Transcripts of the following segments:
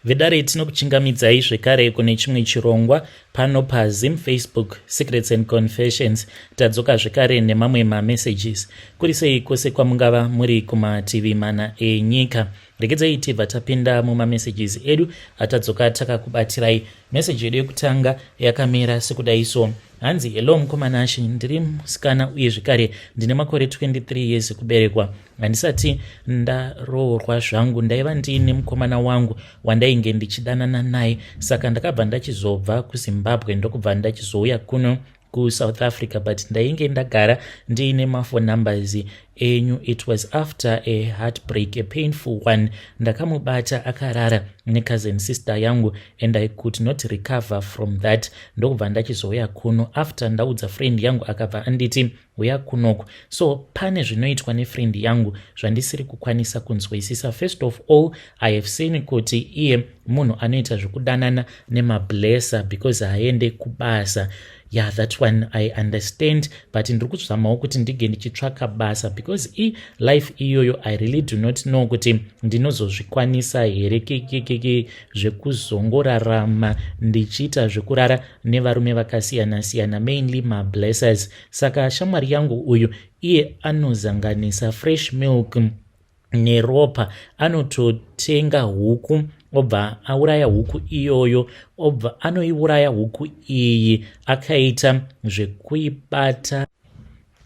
Vedare, tinokuchingamidzai zvekare kune chimwe chirongwa pano paZim Facebook Secrets and Confessions. Tadzoka zvekare nemamwe mamessages. Kuri sei kwose kwamungava muri kumativi mana enyika? Regedzai tibva tapinda mumamessages edu atadzoka takakubatirai. Meseji yedu yekutanga yakamira sekudai so. Hanzi, "Hello mukomanashi, ndiri musikana uye zvekare ndine makore 23 years ekuberekwa. Handisati ndaroorwa zvangu. Ndaiva ndiine mukomana wangu wandainge ndichidanana naye, saka ndakabva ndachizobva kuZimbabwe, ndokubva ndachizouya kuno kuSouth Africa, but ndainge ndagara ndiine maphone numbers enyu. It was after a heartbreak, a painful one. Ndakamubata akarara necousin sister yangu and I could not recover from that, ndokubva ndachizouya kuno. After ndaudza friend yangu, akabva anditi uya kunoku. So pane zvinoitwa nefriend yangu zvandisiri kukwanisa kunzwisisa. First of all, I have seen kuti iye munhu anoita zvekudanana nemablesser because haaende kubasa. Yeah, that one I understand, but ndiri kuzamawo kuti ndige ndichitsvaka basa because ilife iyoyo, I really do not know kuti ndinozozvikwanisa here kekekeke zvekuzongorarama ndichiita zvekurara nevarume vakasiyana-siyana, mainly mablessers. Saka shamwari yangu uyu, iye anozanganisa fresh milk neropa. Anototenga huku, obva auraya huku iyoyo, obva anoiuraya huku iyi akaita zvekuibata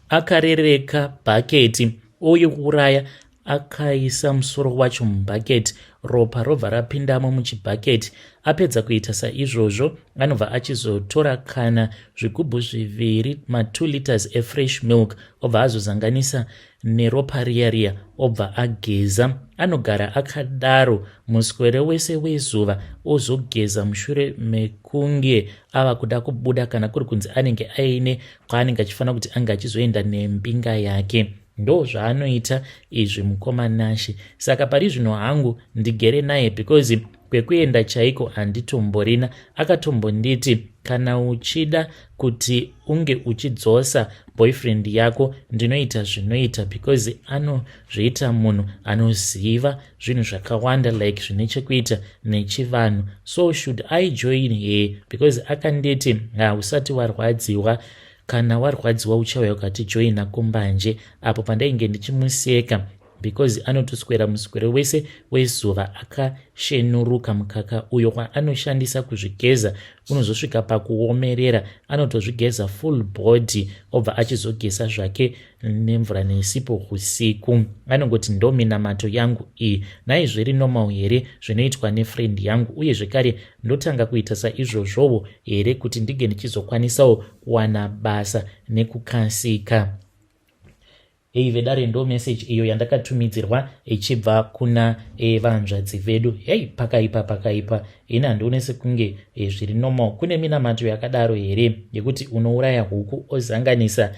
akarereka bhaketi, oiuraya akaisa musoro wacho mubhaketi, ropa robva rapindamo muchibhaketi. Apedza kuita saizvozvo, anobva achizotora kana zvigubhu zviviri, ma2 liters efresh milk, obva azozanganisa neropa riya riya, obva ageza. Anogara akadaro muswere wese wezuva, ozogeza mushure mekunge ava kuda kubuda, kana kuri kunzi anenge aine kwaanenge achifanira kuti ange achizoenda nembinga yake. Ndo zvaanoita izvi, mukomanashe. Saka pari zvino hangu ndigere naye because kwekuenda chaiko handitomborina. Akatombonditi kana uchida kuti unge uchidzosa boyfriend yako, ndinoita zvinoita, because anozviita munhu anoziva zvinhu zvakawanda, like zvine chekuita nechivanhu. So should I join her? Because akanditi hausati warwadziwa, kana warwadziwa uchauya ukatijoina kumbanje." Apo pandainge ndichimuseka because anotoswera muswero wese wezuva akashenuruka. Mukaka uyo waanoshandisa kuzvigeza unozosvika pakuomerera. Anotozvigeza full body, obva achizogeza zvake nemvura nesipo usiku. Anongoti, "Ndo minamato yangu iyi." Naizviri normal here zvinoitwa nefriend yangu? Uye zvekare, ndotanga kuita saizvozvowo here kuti ndige ndichizokwanisawo kuwana basa nekukasika? Ei vedare, ndo meseji iyo yandakatumidzirwa ichibva kuna vanzvadzi vedu. Hei, pakaipa, pakaipa. Ini handione sekunge zviri normal. Kune minamato yakadaro here yekuti unouraya huku ozanganisa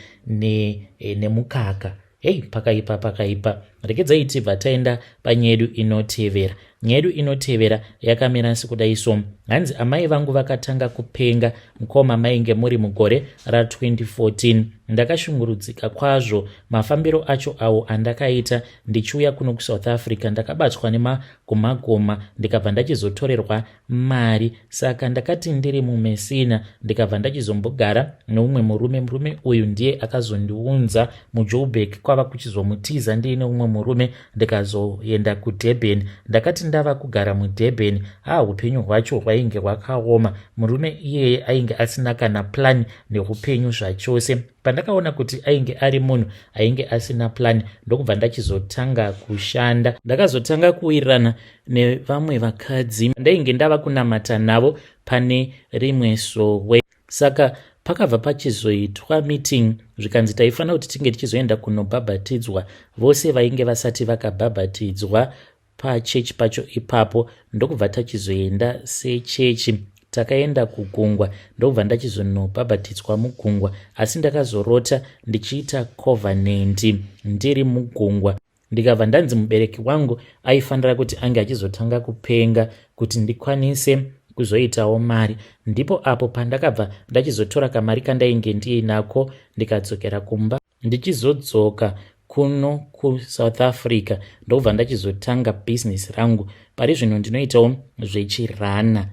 nemukaka? Hei, pakaipa, pakaipa. Regedzai tibva taenda panyedu inotevera. Nyedu inotevera yakamira sekudai so. Hanzi, "Amai vangu vakatanga kupenga mukoma, mainge muri mugore ra2014. Ndakashungurudzika kwazvo. Mafambiro acho awo andakaita ndichiuya kuno kuSouth Africa, ndakabatwa nemagumagoma, ndikabva ndachizotorerwa mari. Saka ndakati ndiri muMesina, ndikabva ndachizombogara neumwe murume. Murume uyu ndiye akazondiunza muJoburg, kwava kuchizomutiza ndiine umwe murume, ndikazoenda kuDurban. Ndakati ndava kugara muDurban, ha, upenyu hwacho hwainge hwakaoma. Murume iyeye ainge asina kana plan neupenyu zvachose. Pandakaona kuti ainge ari munhu ainge asina plan, ndokubva ndachizotanga kushanda. Ndakazotanga kuwirirana nevamwe vakadzi ndainge ndava kunamata navo pane rimwe sowe. Saka pakabva pachizoitwa meeting, zvikanzi taifanira kuti tinge tichizoenda kunobhabhatidzwa vose vainge vasati vakabhabhatidzwa pachechi pacho ipapo. Ndokubva tachizoenda sechechi, takaenda kugungwa, ndokubva ndachizonobhabhatidzwa mugungwa. Asi ndakazorota ndichiita covenant ndiri mugungwa, ndikabva ndanzi mubereki wangu aifanira kuti ange achizotanga kupenga kuti ndikwanise kuzoitawo mari. Ndipo apo pandakabva ndachizotora kamari kandainge ndiinako, ndikadzokera kumba. Ndichizodzoka kuno kuSouth Africa, ndobva ndachizotanga bhizinesi rangu. Pari zvino ndinoitawo zvechirana.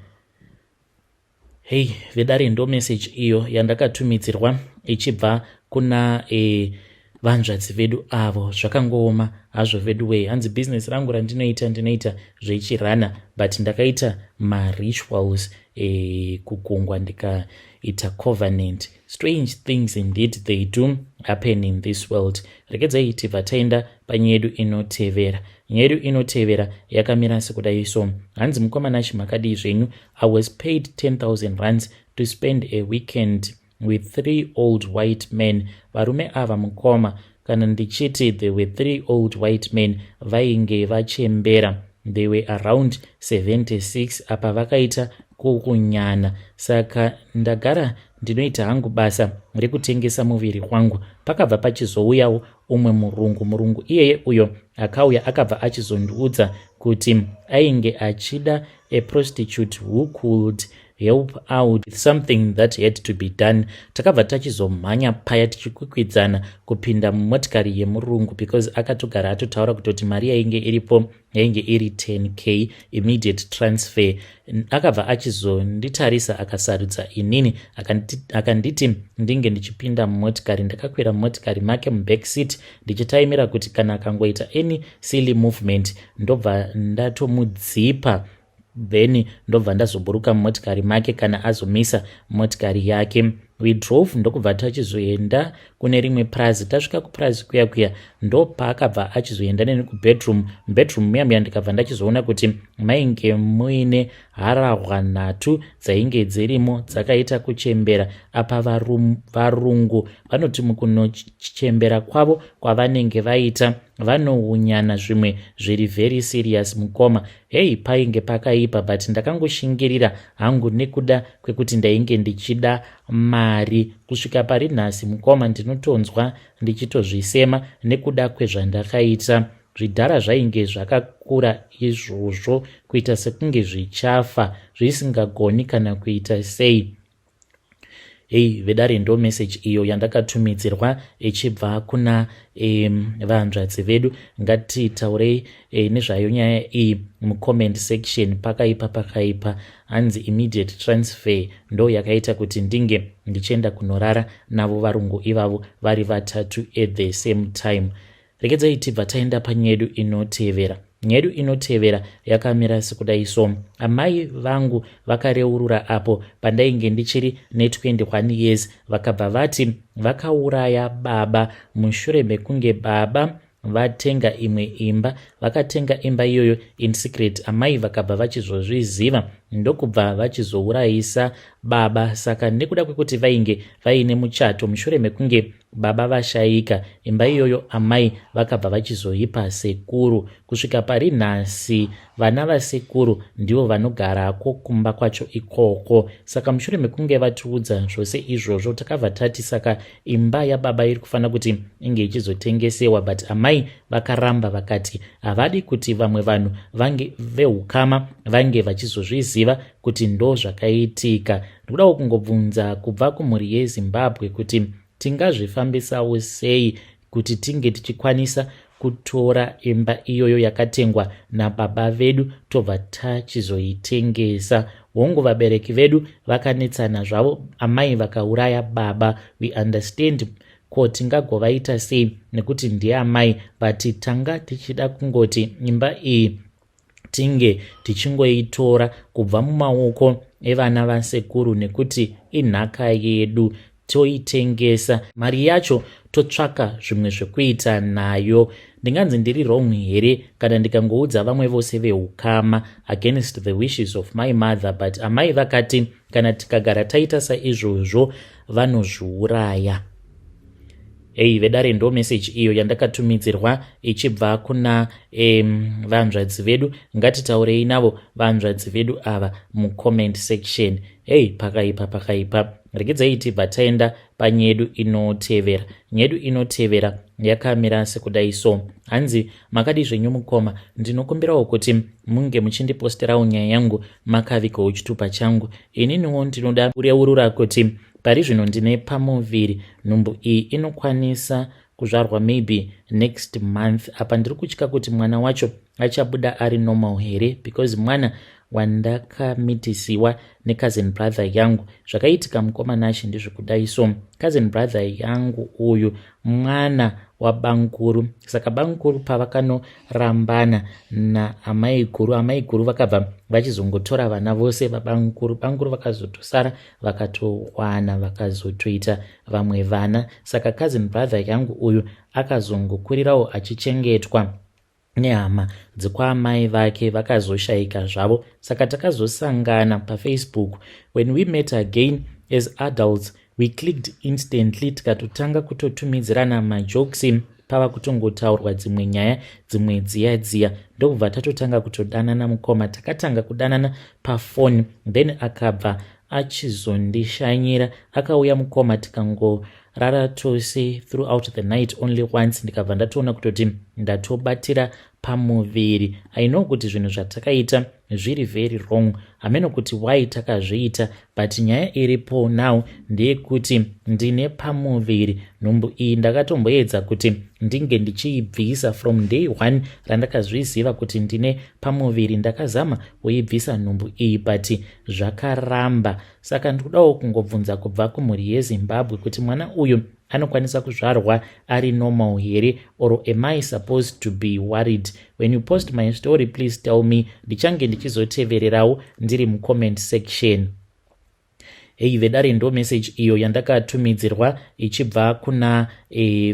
Hei vedare, ndo message iyo yandakatumidzirwa ichibva kuna vanzvadzi vedu avo. Zvakangooma hazvo vedu wei. Hanzi bhizinesi rangu randinoita, ndinoita zvechirana, but ndakaita marituals kugungwa, ndikaita covenant. Strange things indeed, they do happen in this world. Regedzai tibva taenda panyaya yedu inotevera. Nyaya yedu inotevera yakamira sekudai so. Hanzi, "Mukoma Nashi, makadii zvenyu? I was paid 10,000 rands to spend a weekend with three old white men. Varume ava mukoma, kana ndichiti they were three old white men, vainge vachembera. They were around 76. Apa vakaita kukunyana. Saka ndagara ndinoita hangu basa rekutengesa muviri wangu. Pakabva pachizouyawo umwe murungu. Murungu iyeye uyo akauya, akabva achizondiudza kuti ainge achida a prostitute who could help out with something that had to be done. Takabva tachizomhanya paya tichikwikwidzana kupinda mumotikari yemurungu, because akatogara atotaura kutoti mari yainge iripo yainge iri 10K immediate transfer. Akabva achizonditarisa, akasarudza inini, akanditi ndinge ndichipinda mumotikari. Ndakakwira mumotikari make mubackseat, ndichitaimira kuti kana akangoita any silly movement, ndobva ndatomudzipa, then ndobva ndazoburuka mumotikari make kana azomisa motikari yake. We drove, ndokubva tachizoenda kune rimwe prazi. Tasvika kuprazi kuya kuya, ndopaakabva achizoenda neni kubedroom. Mubedroom muya muya ndikabva ndachizoona kuti mainge muine harahwa nhatu dzainge dzirimo, dzakaita kuchembera. Apa varungu vanoti mukunochembera kwavo kwavanenge vaita, vanounyana zvimwe zviri very serious mukoma. Hei, painge pakaipa, but ndakangoshingirira hangu nekuda kwekuti ndainge ndichida mari. Kusvika pari nhasi mukoma, ndinotonzwa ndichitozvisema nekuda kwezvandakaita. Zvidhara zvainge zvakakura izvozvo, kuita sekunge zvichafa, zvisingagoni kana kuita sei. Hei vedare, ndo message iyo yandakatumidzirwa ichibva kuna vanzvadzi vedu. Ngatitaurei nezvayo nyaya iyi mucomment section. Pakaipa, pakaipa. Hanzi immediate transfer ndo yakaita kuti ndinge ndichienda kunorara navo varungu ivavo vari vatatu at the same time. Regedzai tibva taenda panyaya yedu inotevera. Nyaya yedu inotevera yakamira sekudai so. Amai vangu vakareurura apo pandainge ndichiri ne21 years. Vakabva vati vakauraya baba mushure mekunge baba vatenga imwe imba. Vakatenga imba iyoyo in secret. Amai vakabva vachizozviziva, ndokubva vachizourayisa baba. Saka nekuda kwekuti vainge vaine muchato, mushure mekunge baba vashayika, imba iyoyo amai vakabva vachizoipa sekuru. Kusvika pari nhasi, vana vasekuru ndivo vanogarako kumba kwacho ikoko. Saka mushure mekunge vatiudza zvose izvozvo, takabva tati saka imba yababa iri kufanira kuti inge ichizotengesewa, but amai vakaramba, vakati havadi kuti vamwe vanhu vange veukama vange vachizozviziva kuti ndo zvakaitika. Ndikudawo kungobvunza kubva kumhuri yeZimbabwe kuti tingazvifambisawo sei kuti tinge tichikwanisa kutora imba iyoyo yakatengwa nababa vedu, tobva tachizoitengesa. Hongu, vabereki vedu vakanetsana zvavo, amai vakauraya baba, we understand. Ko tingagovaita sei nekuti ndiamai? But tanga tichida kungoti imba iyi tinge tichingoitora kubva mumaoko evana vasekuru, nekuti inhaka yedu. Toitengesa, mari yacho totsvaka zvimwe zvekuita nayo. Ndinganzi ndiri wrong here kana ndikangoudza vamwe vose veukama against the wishes of my mother? But amai vakati kana tikagara taita saizvozvo, vanozviuraya. Hei vedare, ndo message iyo yandakatumidzirwa ichibva kuna vanzvadzi vedu. Ngatitaurei navo vanzvadzi vedu ava mucomment section. Hei, pakaipa, pakaipa. Regedzai tibva taenda panyaya yedu inotevera. Nyaya yedu inotevera yakamira sekudai so. Hanzi, "Makadi zvenyu mukoma? Ndinokumbirawo kuti munge muchindiposterawo nyaya yangu makavigawo chitupa changu. Ininiwo ndinoda kureurura kuti pari zvino ndine pamuviri. Nhumbu iyi inokwanisa kuzvarwa maybe next month. Apa ndiri kutya kuti mwana wacho Achabuda ari normal here? Because mwana wandakamitisiwa necousin brother yangu. Zvakaitika, mukoma Nashe, ndezvekudai. So cousin brother yangu uyu mwana wabankuru. Saka bankuru pavakanorambana naamaiguru, amaiguru vakabva vachizongotora vana vose vabankuru. Bankuru vakazotosara vakatowana, vakazotoita vamwe vana. Saka cousin brother yangu uyu akazongokurirawo achichengetwa nehama dzekwaamai vake. Vakazoshayika zvavo. Saka takazosangana paFacebook. When we met again as adults, we clicked instantly, tikatotanga kutotumidzirana majokes, pava kutongotaurwa dzimwe nyaya, dzimwe dziya dziya, ndokubva tatotanga kutodanana. Mukoma, takatanga kudanana pafoni, then akabva achizondishanyira. Akauya, mukoma, tikangorara tose throughout the night only once. Ndikabva ndatoona kutoti ndatobatira pamuviri. I know kuti zvinhu zvatakaita zviri very wrong, hameno kuti why takazviita, but nyaya iripo now ndeyekuti ndine pamuviri. Nhumbu iyi ndakatomboedza kuti ndinge ndichiibvisa. From day one randakazviziva kuti ndine pamuviri, ndakazama kuibvisa nhumbu iyi, but zvakaramba. Saka ndikudawo kungobvunza kubva kumhuri yeZimbabwe kuti mwana uyu anokwanisa kuzvarwa ari normal here, or am I supposed to be worried? When you post my story, please tell me. Ndichange ndichizotevererawo ndiri mucomment section. Hei vedare, ndo message iyo yandakatumidzirwa ichibva kuna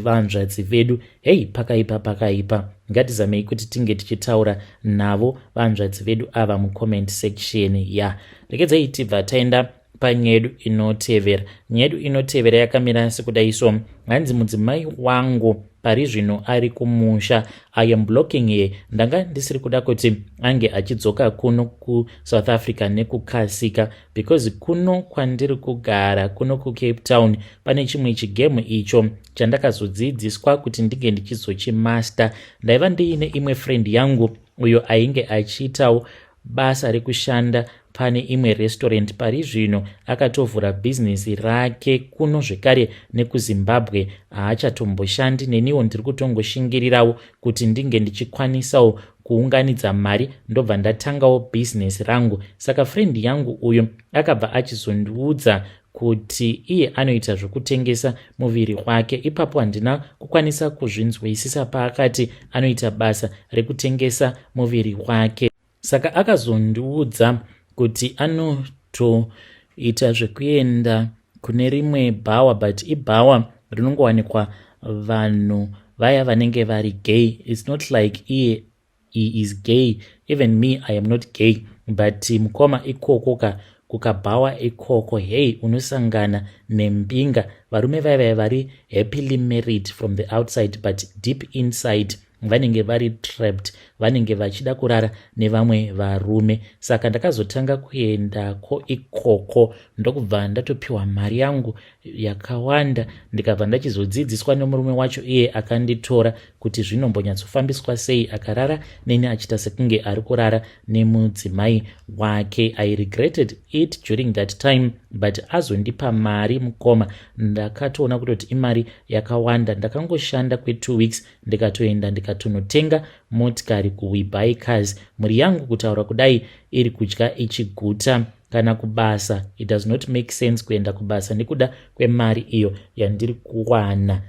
vanzvadzi vedu. Hei, pakaipa, pakaipa. Ngatizamei kuti tinge tichitaura navo vanzvadzi vedu ava mucomment section ya. Yeah. Rekedzai tibva taenda panyaya yedu inotevera. Nyaya yedu inotevera yakamira sekudai. So hanzi, mudzimai wangu pari zvino ari kumusha. I am blocking her. Ndanga ndisiri kuda kuti ange achidzoka kuno kuSouth Africa nekukasika, because kuno kwandiri kugara, kuno kuCape Town, pane chimwe chigame icho chandakazodzidziswa kuti ndinge ndichizochimaster. Ndaiva ndiine imwe friend yangu uyo ainge achiitawo basa rekushanda pane imwe restaurant. Pari zvino akatovhura bhizinesi rake kuno zvekare nekuZimbabwe, haachatomboshandi. Neniwo ndiri kutongoshingirirawo kuti ndinge ndichikwanisawo kuunganidza mari, ndobva ndatangawo bhizinesi rangu. Saka friend yangu uyu akabva achizondiudza kuti iye anoita zvokutengesa muviri wake. Ipapo handina kukwanisa kuzvinzwisisa paakati anoita basa rekutengesa muviri wake. Saka akazondiudza kuti anotoita zvekuenda kune rimwe bhawa, but ibhawa rinongowanikwa vanhu vaya vanenge vari gay. It's not like iye he is gay. Even me, I am not gay, but mukoma, ikoko ka, kukabhawa ikoko, hei, unosangana nembinga, varume vaya vaya vari happily married from the outside, but deep inside vanenge vari trapped, vanenge vachida kurara nevamwe varume. Saka ndakazotanga kuendako ikoko, ndokubva ndatopiwa mari yangu yakawanda, ndikabva ndachizodzidziswa nemurume wacho iye akanditora kuti zvinombonyatsofambiswa sei. Akarara neni achiita sekunge ari kurara nemudzimai wake. I regretted it during that time, but azondipa mari, mukoma, ndakatoona kutoti imari yakawanda. Ndakangoshanda kwe2 weeks, ndikatoenda ndikatonotenga motikari kuWeBuy Cars. Mhuri yangu, kutaura kudai, iri kudya ichiguta. Kana kubasa, it does not make sense kuenda kubasa nekuda kwemari iyo yandiri kuwana.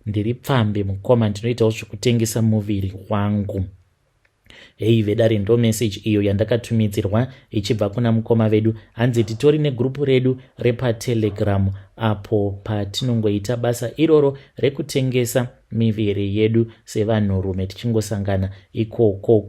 Ndiri pfambi, mukoma, ndinoitawo zvekutengesa muviri wangu. Hei vedare, ndo message iyo yandakatumidzirwa ichibva kuna mukoma vedu. Hanzi titori negrupu redu repaTelegram apo patinongoita basa iroro rekutengesa miviri yedu sevanhurume, tichingosangana ikoko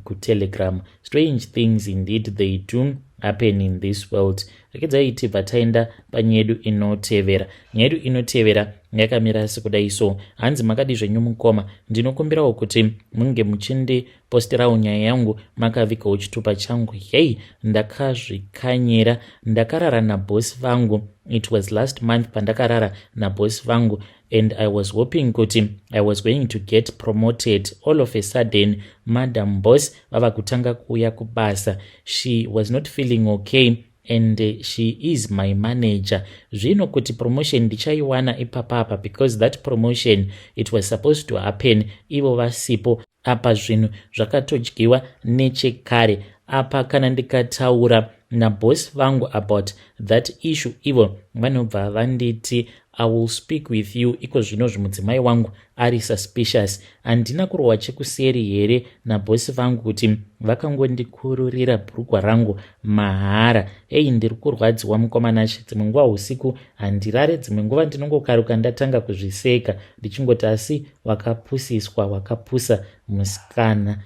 kuTelegram. Strange things indeed, they do happen in this world. Rekedzai tibva taenda panyaya yedu inotevera. Nyaya yedu inotevera yakamira sekudai. So hanzi, makadi zvenyu mukoma? Ndinokumbirawo kuti munge muchindiposterawo nyaya yangu makavigawo chitupa changu. Hei, ndakazvikanyira. Ndakarara nabhosi vangu. It was last month pandakarara nabhosi vangu, and I was hoping kuti I was going to get promoted. All of a sudden, Madam Boss vava kutanga kuuya kubasa. She was not feeling okay, and she is my manager. Zvino kuti promotion ndichaiwana ipapapa, because that promotion, it was supposed to happen ivo vasipo. Apa zvinhu zvakatodyiwa nechekare. Apa kana ndikataura naboss vangu about that issue, ivo vanobva vanditi, "I will speak with you." Iko zvino zvimudzimai wangu ari suspicious. Handina kurohwa chekuseri here naboss vangu kuti vakangondikururira bhurugwa rangu mahara? Ei, ndiri kurwadziwa, mukoma Nashe. Dzimwe nguva usiku handirare, dzimwe nguva ndinongokaruka ndatanga kuzviseka ndichingoti, asi wakapusiswa, wakapusa musikana.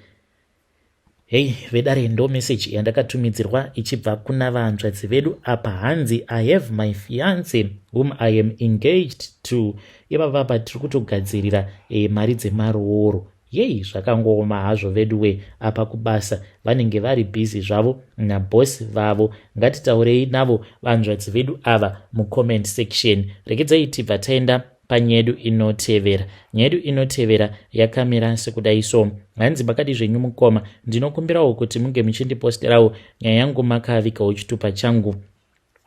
Hei vedare, ndo meseji yandakatumidzirwa ichibva kuna vanzvadzi vedu. Apa hanzi, "I have my fiance whom I am engaged to." Ivava tiri kutogadzirira mari dzemarooro. Yei, zvakangooma hazvo vedu we. Apa kubasa vanenge vari busy zvavo naboss vavo. Ngatitaurei navo vanzvadzi vedu ava mucomment section. Regedzai tibva taenda panyedu inotevera. Nyaya yedu inotevera yakamira sekudai so. Hanzi, "Makadi zvenyu mukoma? Ndinokumbirawo kuti munge muchindiposterawo nyaya yangu makavigawo chitupa changu.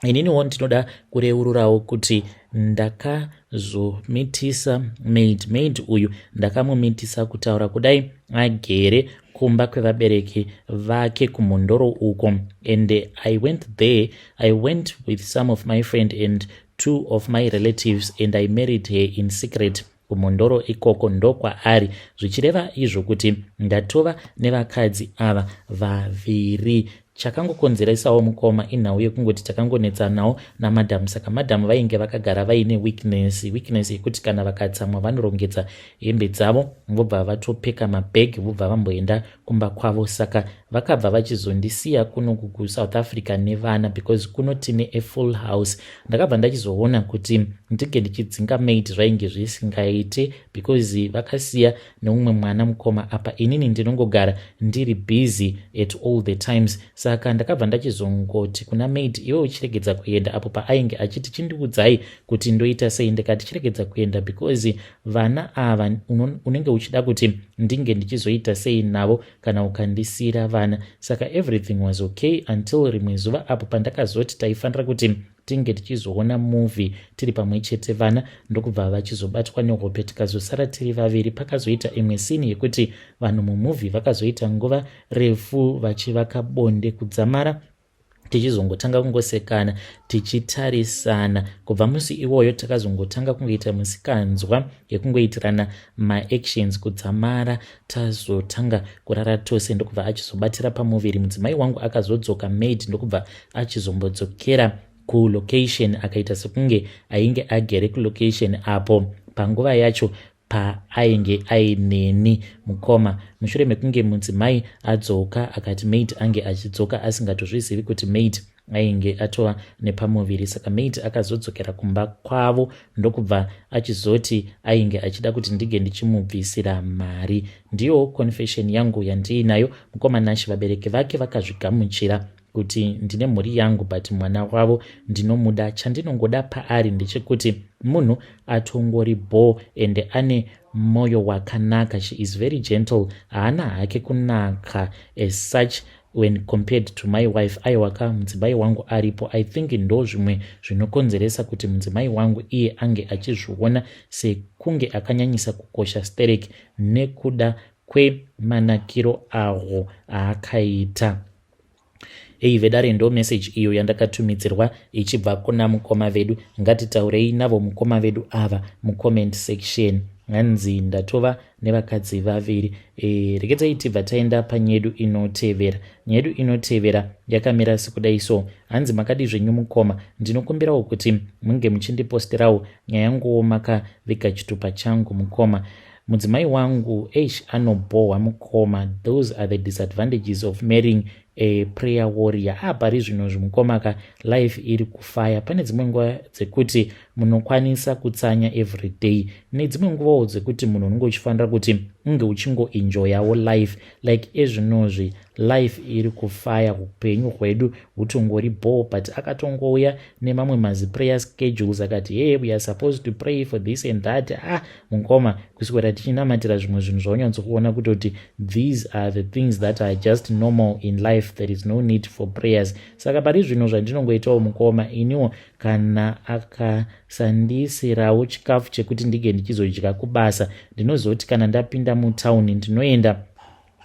Ininiwo ndinoda kureururawo kuti ndakazomitisa maid. Maid uyu ndakamumitisa, kutaura kudai agere kumba kwevabereki vake kuMhondoro uko, and I went there. I went with some of my friend and two of my relatives and I married her in secret kuMhondoro ikoko. Ndokwaari, zvichireva izvo kuti ndatova nevakadzi ava vaviri. Chakangokonzeresawo, mukoma, inhau yekungoti takangonetsanawo namadhamu. Saka madhamu vainge vakagara vaine weakness yekuti kana vakatsamwa vanorongedza hembe dzavo, vobva vatopeka mabhegi, vobva vamboenda kumba kwavo. Saka vakabva vachizondisiya kuno kuSouth Africa nevana because kuno tine a full house. Ndakabva ndachizoona kuti ndinge ndichidzinga maid zvainge zvisingaite because vakasiya neumwe mwana, mukoma. Apa inini ndinongogara ndiri busy at all the times. Saka ndakabva ndachizongoti kuna maid, 'Iwe uchiregedza kuenda,' apo paainge achiti, 'Chindiudzai kuti ndoita sei.' Ndikati, 'Chiregedza kuenda because vana ava unenge uchida kuti ndinge ndichizoita sei navo kana ukandisiyira vana?' Saka everything was okay until rimwe zuva apo pandakazoti taifanira kuti tinge tichizoona movie tiri pamwe chete, vana ndokubva vachizobatwa nehope, tikazosara tiri vaviri. Pakazoita imwe scene yekuti vanhu mumovie vakazoita nguva refu vachivaka bonde kudzamara tichizongotanga kungosekana tichitarisana. Kubva musi iwoyo takazongotanga kungoita musikanzwa yekungoitirana maactions kudzamara tazotanga kurara tose, ndokubva achizobatira pamuviri. Mudzimai wangu akazodzoka, maid ndokubva achizombodzokera kulocation, akaita sekunge ainge agere kulocation apo panguva yacho paainge aineni, mukoma. Mushure mekunge mudzimai adzoka, akati maid ange achidzoka asingatozvizivi kuti maid ainge atova nepamuviri. Saka maid akazodzokera kumba kwavo, ndokubva achizoti ainge achida kuti ndinge ndichimubvisira mari. Ndiyo confession yangu yandiinayo, mukoma Nashi. Vabereki vake vakazvigamuchira kuti ndine mhuri yangu, but mwana wavo ndinomuda. Chandinongoda paari ndechekuti munhu atongori bho and ane mwoyo wakanaka. She is very gentle. Haana hake kunaka as such when compared to my wife. Aiwaka, mudzimai wangu aripo. I think ndo zvimwe zvinokonzeresa kuti mudzimai wangu iye ange achizviona sekunge akanyanyisa kukosha sterek nekuda kwemanakiro ahwo aakaita." Ei vedare, ndo meseji iyo yandakatumidzirwa ichibva kuna mukoma vedu. Ngatitaurei navo mukoma vedu ava mucomment section. Hanzi, "Ndatova nevakadzi vaviri." Regedzai tibva taenda panyedu inotevera. Nyedu inotevera yakamira sekudai so. Hanzi, "Makadi zvenyu mukoma? Ndinokumbirawo kuti munge muchindiposterawo nyaya yanguwo makaviga chitupa changu, mukoma. Mudzimai wangu, eish, anobhohwa, mukoma. Those are the disadvantages of marrying a prayer warrior. Ah, pari zvino zvimukomaka, life iri kufaya. Pane dzimwe nguva dzekuti munokwanisa kutsanya every day, nedzimwe nguvawo dzekuti munhu unenge uchifanira kuti unge uchingoenjoyawo life. Like ezvinozvi life iri kufaya, upenyu hwedu hutongori bho, but akatongouya nemamwe maziprayer schedules akati, 'Hey, we are supposed to pray for this and that.' Ah mukoma, kuswera tichinamatira zvimwe zvinhu zvaunyanatsokuona kutoti these are the things that are just normal in life." life there is no need for prayers. Saka pari zvino zvandinongoitawo, mukoma, iniwo kana akasandiisirawo chikafu chekuti ndige ndichizodya kubasa, ndinozoti kana ndapinda mutauni, ndinoenda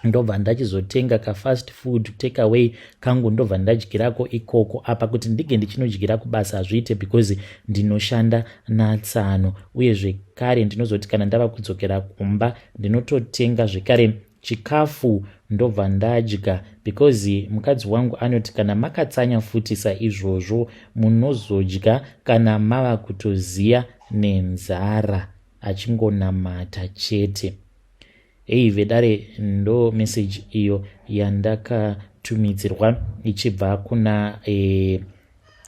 ndobva ndachizotenga kafast food take away kangu, ndobva ndadyirako ikoko. Apa kuti ndige ndichinodyira kubasa hazviite because ndinoshanda natsano. Uye zvekare ndinozoti kana ndava kudzokera kumba, ndinototenga zvekare chikafu, ndobva ndadya, because mukadzi wangu anoti kana makatsanya futi saizvozvo, munozodya kana mava kutoziya nenzara, achingonamata chete. Hei vedare, ndo meseji iyo yandakatumidzirwa ichibva kuna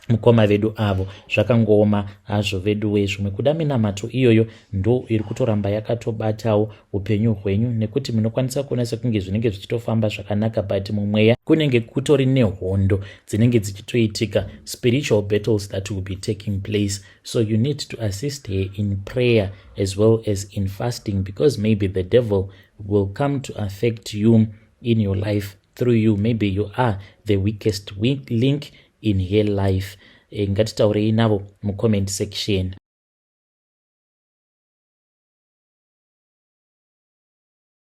mukoma vedu avo. Zvakangooma hazvo veduwe. Zvimwe kuda minamato iyoyo ndo iri kutoramba yakatobatawo upenyu hwenyu, nekuti munokwanisa kuona sekunge zvinenge zvichitofamba zvakanaka, but mumweya kunenge kutori nehondo dzinenge dzichitoitika, spiritual battles that will be taking place. So you need to assist her in prayer as well as in fasting, because maybe the devil will come to affect you in your life through you. Maybe you are the weakest link in her life. Ngatitaurei navo mucomment section.